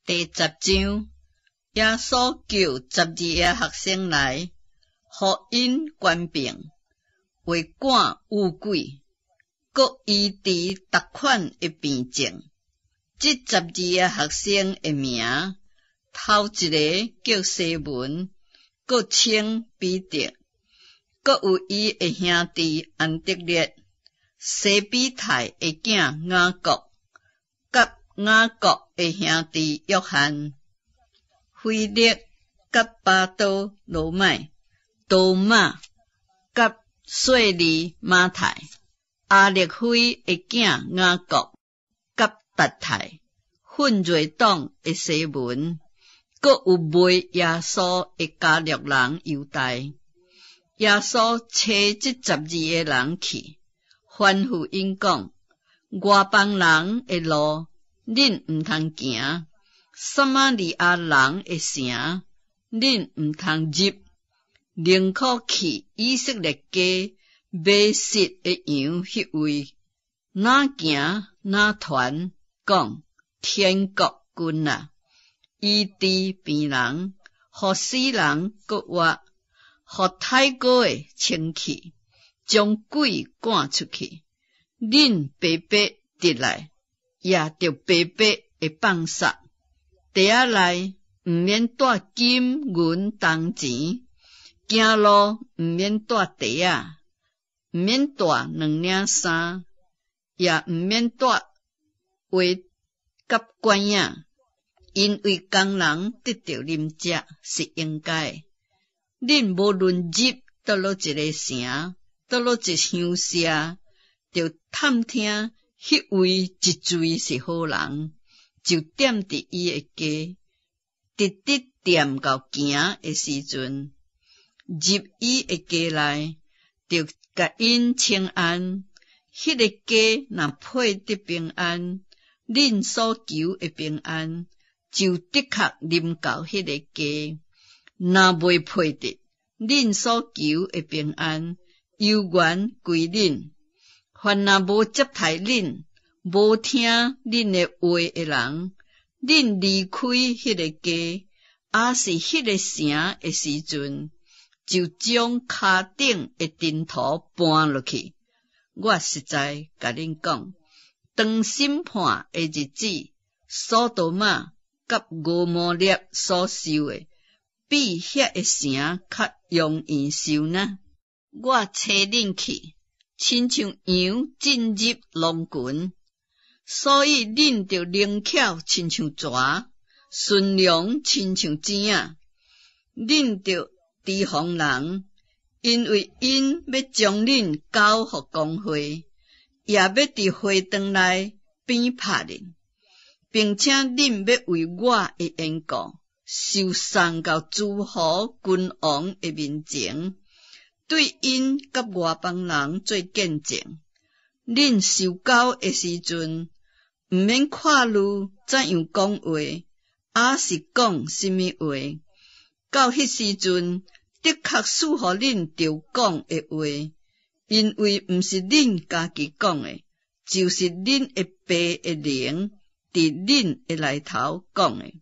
第十章，耶穌叫12个學生來，予𪜶權柄，會趕污鬼，閣醫治逐款的病症。這十二个學生的名，頭一个叫西門，閣稱彼得，閣有伊的兄弟安德烈，西庇太的囝雅各，佮雅各的兄弟約翰，腓力佮巴多羅買，多馬佮稅吏馬太，亞勒腓的囝雅各佮達太，奮銳黨的西門，閣有賣耶穌的加略人猶大。耶穌差這十二个人去，吩咐𪜶講：外邦人的路，恁毋通行；撒瑪利亞人的城，恁毋通入，寧可去以色列家迷失的羊彼位。若行若傳，講天國近啦，醫治病人，予死人閣活，予體膏的清氣，將鬼趕出去。恁白白得來，也著白白的放捒。袋仔內毋免帶金銀銅錢，行路毋免帶袋仔，毋免帶兩領衫，也毋免帶鞋佮拐仔，因為工人得著啉食是應該。恁無論入佗落一个城，佗落一鄉社，著探聽彼位一濟是好人，就踮佇伊的家，直直踮到行的時陣，入伊的家內，著共𪜶請安。彼个家若配得平安，恁所求的平安就的確臨到彼个家；若袂配得，恁所求的平安猶原歸恁。凡若無接待恁、無聽恁的話的人，恁離開彼个家，抑是彼个城的時陣，就將跤頂的塵土搬落去。我實在共恁講，當審判的日子，所多瑪佮蛾摩拉所受的，比遐个城較容易受呢。我差恁去，親像羊進入狼群，所以恁著靈巧親像蛇，馴良親像糋仔。恁著提防人，因為𪜶欲將恁交予公會，也欲佇會堂內鞭拍恁，並且恁欲為我的緣故，受送到諸侯君王的面前，對𪜶佮外邦人做見證。恁受膏的時陣，毋免看慮怎樣講話，抑是講啥物話。到彼時陣，的確賜予恁著講的話，因為毋是恁家己講的，就是恁的爸的靈佇恁的內頭講的。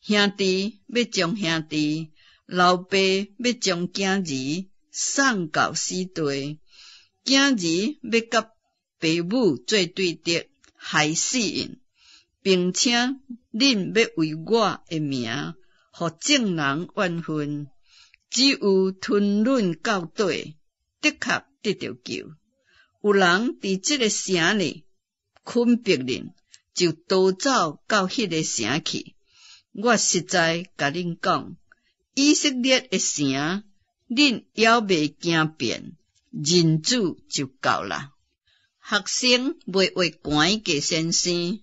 兄弟欲將兄弟，老爸欲將囝兒送到死地，囝兒欲佮爸母做對敵，害死𪜶，並且恁欲為我的名，予眾人怨恨。只有吞忍到底，的確得著救。有人佇這个城裡困迫恁，就逃走到彼个城去。我實在共恁講，以色列的城，恁猶未行遍，人子就到啦。學生袂話懸過先生，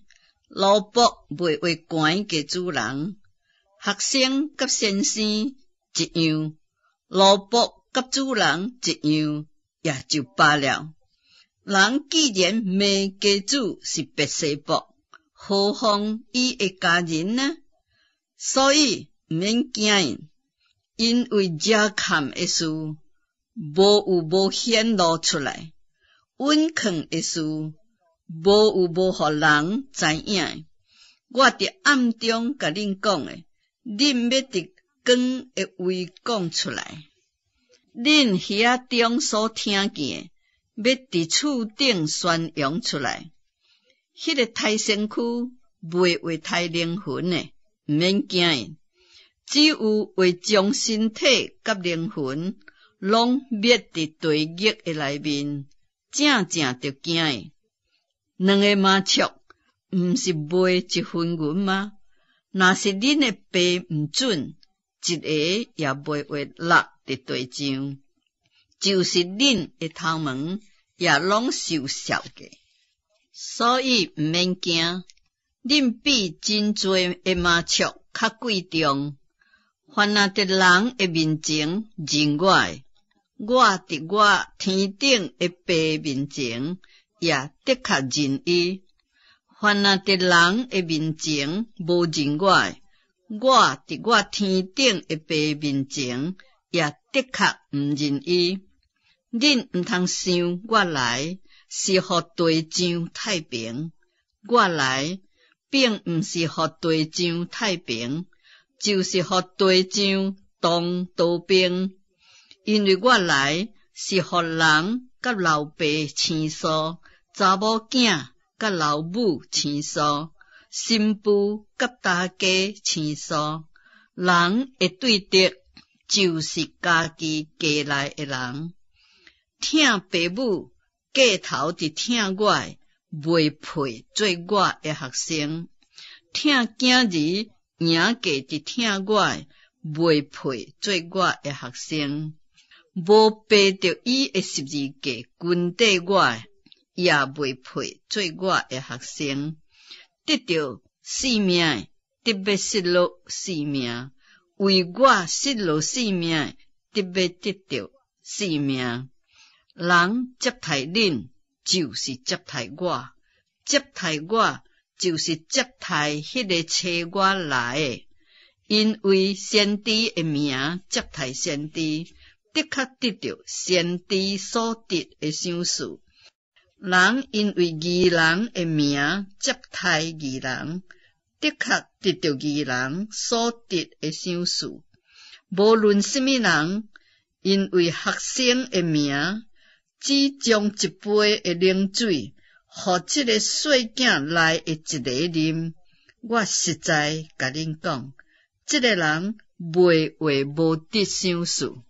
奴僕袂話懸過主人。學生佮先生一樣，奴僕佮主人一樣，也就罷了。人既然罵家主是別西卜，何況伊的家人呢？所以毋免驚𪜶，因為遮崁的事，無有無顯露出來；隱藏的事，無有無予人知影。我佇暗中共恁講的，恁欲佇光的位講出來；恁耳仔中所聽見的，欲佇厝頂宣揚出來。彼个刣身軀，袂會刣靈魂的，毋免驚𪜶；只有會將身體佮靈魂攏滅佇地獄的內面，正正著驚𪜶。兩个麻雀毋是賣一分銀嗎？若是恁的爸毋准，一个也袂會落佇地上。就是恁的頭毛也攏受數過，所以毋免驚。恁比真濟的麻雀較貴重。凡若佇人的面前認我的，我佇我天頂的爸面前也的確認伊。凡若佇人的面前無認我的，我佇我天頂的爸面前也的確毋認伊。恁毋通想我來是予地上太平，我來並毋是予地上太平，就是予地上動刀兵。因為我來是予人佮老爸生疏，查某囝佮老母生疏，新婦佮大家生疏。人的對敵就是家己家內的人。疼爸母過頭佇疼我的，袂配做我的學生；疼囝兒贏過佇疼我的，袂配做我的學生。無背著伊的十字架跟綴我的，也袂配做我的學生。得著性命的，得欲失落性命；為我失落性命的，得欲得著性命。人接待恁，就是接待我；接待我，就是接待彼个差我來的。因為先知的名接待先知，的確得著先知所得的賞賜。人因為義人的名接待義人，的確得著義人所得的賞賜。無論啥物人，因為學生的名，只將一杯的冷水，予這个細囝內的一个啉，我實在共恁講，這个人袂會無得賞賜。